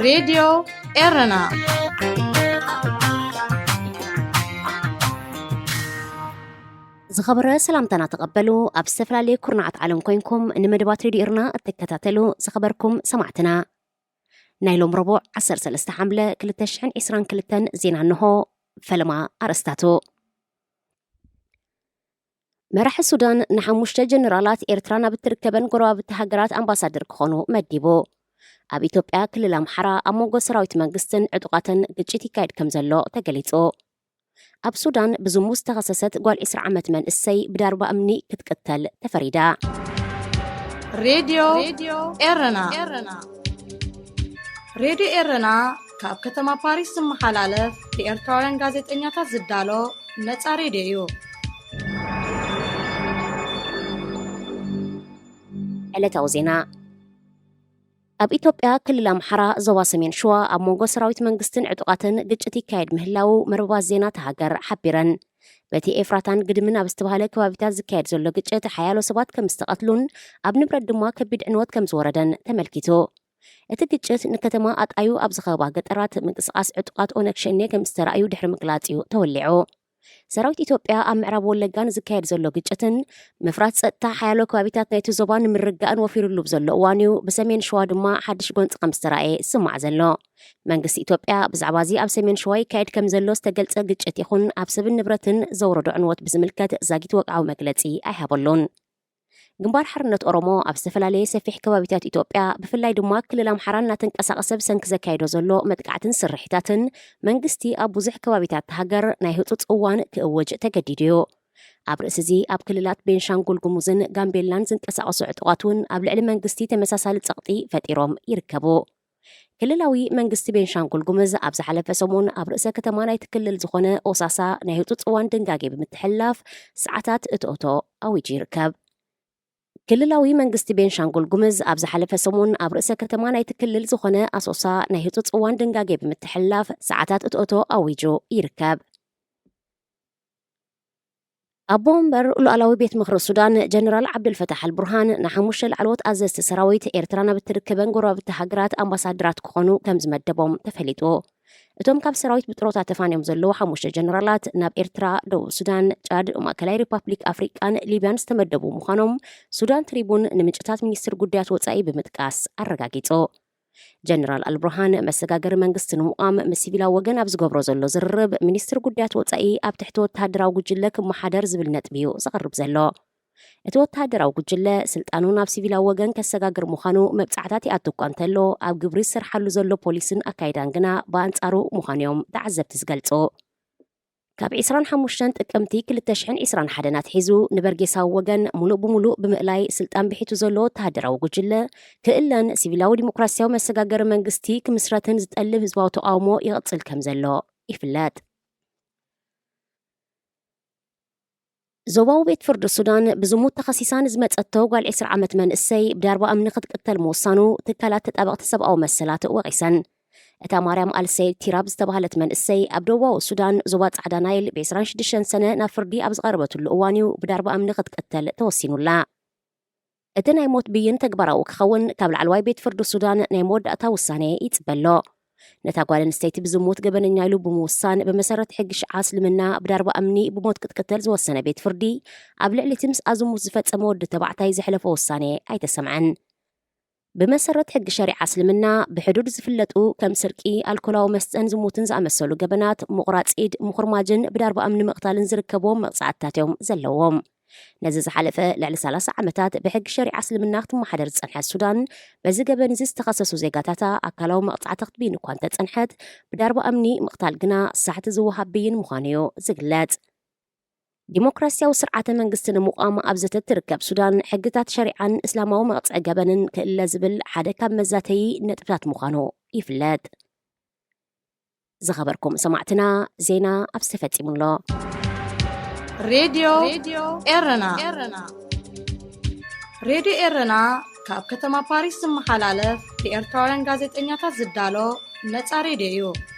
ሬድዮ ኤረና። ዝኸበረ ሰላምታና ተቐበሉ። ኣብ ዝተፈላለየ ኩርናዓት ዓለም ኮይንኩም ንመደባት ሬድዮ ኤረና እትከታተሉ ዝኸበርኩም ሰማዕትና፣ ናይ ሎም ረቡዕ ዓሰርተ ሰለስተ ሓምለ ክልተ ሽሕን ዕስራን ክልተን ዜና እንሆ። ፈለማ ኣርእስታቱ። መራሒ ሱዳን ንሓሙሽተ ጀነራላት ኤርትራ ናብ እትርከበን ጎረባብቲ ሃገራት ኣምባሳደር ክኾኑ መዲቡ። ኣብ ኢትዮጵያ ክልል ኣምሓራ ኣብ መንጎ ሰራዊት መንግስትን ዕጡቓትን ግጭት ይካየድ ከም ዘሎ ተገሊጹ። ኣብ ሱዳን ብዝሙት ዝተኸሰሰት ጓል ዕስራ ዓመት መንእሰይ ብዳርባ እምኒ ክትቅተል ተፈሪዳ። ሬድዮ ኤረና። ሬድዮ ኤረና ካብ ከተማ ፓሪስ ዝመሓላለፍ ብኤርትራውያን ጋዜጠኛታት ዝዳሎ ነጻ ሬድዮ እዩ። ዕለታዊ ዜና። ኣብ ኢትዮጵያ ክልል ኣምሓራ ዞባ ሰሜን ሸዋ ኣብ መንጎ ሰራዊት መንግስትን ዕጡቓትን ግጭት ይካየድ ምህላዉ መርበባት ዜና እታ ሃገር ሓቢረን። በቲ ኤፍራታን ግድምን ኣብ ዝተባህለ ከባቢታት ዝካየድ ዘሎ ግጭት ሓያሎ ሰባት ከም ዝተቐትሉን ኣብ ንብረት ድማ ከቢድ ዕንወት ከም ዝወረደን ተመልኪቱ። እቲ ግጭት ንከተማ ኣጣዩ ኣብ ዝኸበባ ገጠራት ምንቅስቓስ ዕጡቓት ኦነግ ሸኔ ከም ዝተራእዩ ድሕሪ ምግላጽ እዩ ተወሊዑ። ሰራዊት ኢትዮጵያ ኣብ ምዕራብ ወለጋ ንዝካየድ ዘሎ ግጭትን ምፍራስ ጸጥታ ሓያሎ ከባቢታት ናይቲ ዞባ ንምርግጋእን ወፊሩሉ ብዘሎ እዋን እዩ ብሰሜን ሸዋ ድማ ሓድሽ ጎንጺ ከም ዝተራእየ ዝስማዕ ዘሎ። መንግስቲ ኢትዮጵያ ብዛዕባ እዚ ኣብ ሰሜን ሸዋ ይካየድ ከም ዘሎ ዝተገልጸ ግጭት ይኹን ኣብ ሰብን ንብረትን ዘውረዶ ዕንወት ብዝምልከት ዛጊት ወግዓዊ መግለጺ ኣይሃበሉን። ግንባር ሓርነት ኦሮሞ ኣብ ዝተፈላለየ ሰፊሕ ከባቢታት ኢትዮጵያ ብፍላይ ድማ ክልል ኣምሓራ እናተንቀሳቐሰ ብሰንኪ ዘካየዶ ዘሎ መጥቃዕትን ስርሒታትን መንግስቲ ኣብ ብዙሕ ከባቢታት ሃገር ናይ ህጹጽ እዋን ክእውጅ ተገዲዱ እዩ። ኣብ ርእሲ እዚ ኣብ ክልላት ቤንሻንጉል ጉሙዝን ጋምቤላን ዝንቀሳቐሱ ዕጡቓት እውን ኣብ ልዕሊ መንግስቲ ተመሳሳሊ ጸቕጢ ፈጢሮም ይርከቡ። ክልላዊ መንግስቲ ቤንሻንጉል ጉሙዝ ኣብ ዝሓለፈ ሰሙን ኣብ ርእሰ ከተማ ናይቲ ክልል ዝኾነ ኦሳሳ ናይ ህጹጽ እዋን ድንጋጌ ብምትሕልላፍ ሰዓታት እትኦቶ ኣዊጁ ይርከብ። ክልላዊ መንግስቲ ቤንሻንጉል ጉምዝ ኣብ ዝሓለፈ ሰሙን ኣብ ርእሰ ከተማ ናይቲ ክልል ዝኾነ ኣሶሳ ናይ ህጹጽ እዋን ድንጋጌ ብምትሕልላፍ ሰዓታት እትኦቶ ኣዊጁ ይርከብ። ኣቦ ወንበር ሉዓላዊ ቤት ምኽሪ ሱዳን ጀነራል ዓብደልፈታሕ ኣልቡርሃን ንሓሙሽተ ላዕለዎት ኣዘዝቲ ሰራዊት ኤርትራ ናብ እትርከበን ጎረባብቲ ሃገራት ኣምባሳደራት ክኾኑ ከም ዝመደቦም ተፈሊጡ። እቶም ካብ ሰራዊት ብጥሮታ ተፋንዮም ዘለዉ ሓሙሽተ ጀነራላት ናብ ኤርትራ፣ ደቡብ ሱዳን፣ ጫድ፣ ማእከላይ ሪፓብሊክ ኣፍሪቃን ሊብያን ዝተመደቡ ምዃኖም ሱዳን ትሪቡን ንምንጭታት ሚኒስትር ጉዳያት ወጻኢ ብምጥቃስ ኣረጋጊጹ። ጀነራል ኣልቡርሃን መሰጋገሪ መንግስቲ ንምቋም ምስ ሲቪላዊ ወገን ኣብ ዝገብሮ ዘሎ ዝርርብ፣ ሚኒስትር ጉዳያት ወጻኢ ኣብ ትሕቲ ወተሃደራዊ ጉጅለ ክመሓደር ዝብል ነጥቢ እዩ ዘቕርብ ዘሎ። እቲ ወተሃደራዊ ጉጅለ ስልጣኑ ናብ ሲቪላዊ ወገን ከሰጋግር ምዃኑ መብጻዕታት ይኣቱ እኳ እንተሎ፣ ኣብ ግብሪ ዝሰርሓሉ ዘሎ ፖሊስን ኣካይዳን ግና ብኣንጻሩ ምዃኑ እዮም ተዓዘብቲ ዝገልጹ። ካብ ዕስራን ሓሙሽተን ጥቅምቲ ክልተ ሽሕን ዕስራን ሓደን ኣትሒዙ ንበርጌሳዊ ወገን ሙሉእ ብሙሉእ ብምእላይ ስልጣን ብሒቱ ዘሎ ወተሃደራዊ ጉጅለ ክእለን ሲቪላዊ ዲሞክራሲያዊ መሰጋገሪ መንግስቲ ክምስረትን ዝጠልብ ህዝባዊ ተቃውሞ ይቕጽል ከም ዘሎ ይፍለጥ። ዞባዊ ቤት ፍርዲ ሱዳን ብዝሙት ተኸሲሳ ንዝመጸቶ ጓል ዕስራ ዓመት መንእሰይ ብዳርባ እምኒ ክትቅተል ምውሳኑ ትካላት ተጣበቕቲ ሰብኣዊ መሰላት ወቒሰን። እታ ማርያም ኣልሰይድ ቲራብ ዝተባህለት መንእሰይ ኣብ ደቡባዊ ሱዳን ዞባ ጻዕዳ ናይል ብ ዕስራን ሽዱሽተን ሰነ ናብ ፍርዲ ኣብ ዝቐረበትሉ እዋን እዩ ብዳርባ እምኒ ክትቅተል ተወሲኑላ። እቲ ናይ ሞት ብይን ተግባራዊ ክኸውን ካብ ላዕለዋይ ቤት ፍርዲ ሱዳን ናይ መወዳእታ ውሳኔ ይጽበ ኣሎ። ነታ ጓል ኣንስተይቲ ብዝሙት ገበነኛ ኢሉ ብምውሳን ብመሰረት ሕጊ ሽዓ እስልምና ብዳርባ እምኒ ብሞት ክትቅተል ዝወሰነ ቤት ፍርዲ፣ ኣብ ልዕሊ እቲ ምስኣ ዝሙት ዝፈጸመ ወዲ ተባዕታይ ዘሕለፎ ውሳኔ ኣይተሰምዐን። ብመሰረት ሕጊ ሸሪዓ እስልምና ብሕዱድ ዝፍለጡ ከም ስርቂ፣ ኣልኮላዊ መስተን ዝሙትን ዝኣመሰሉ ገበናት፣ ምቑራጽ ኢድ፣ ምኹርማጅን ብዳርባ እምኒ ምቕታልን ዝርከብዎም መቕጻዕትታት እዮም ዘለዎም። ነዚ ዝሓለፈ ልዕሊ ሰላሳ ዓመታት ብሕጊ ሸሪዓ እስልምና ክትመሓደር ዝጸንሐት ሱዳን፣ በዚ ገበን እዚ ዝተኸሰሱ ዜጋታታ ኣካላዊ መቕጻዕቲ ክትብይን እኳ እንተጸንሐት፣ ብዳርባ እምኒ ምቕታል ግና ሳሕቲ ዝወሃብ ብይን ምዃኑ እዩ ዝግለጽ። ዲሞክራሲያዊ ስርዓተ መንግስቲ ንምቋም ኣብ ዘተ ትርከብ ሱዳን፣ ሕግታት ሸሪዓን እስላማዊ መቕጽዒ ገበንን ክእለ ዝብል ሓደ ካብ መዛተዪ ነጥብታት ምዃኑ ይፍለጥ። ዝኸበርኩም ሰማዕትና፣ ዜና ኣብዚ ተፈጺሙ ኣሎ። ሬድዮ ኤረና። ሬድዮ ኤረና ካብ ከተማ ፓሪስ ዝመሓላለፍ ብኤርትራውያን ጋዜጠኛታት ዝዳሎ ነጻ ሬድዮ እዩ።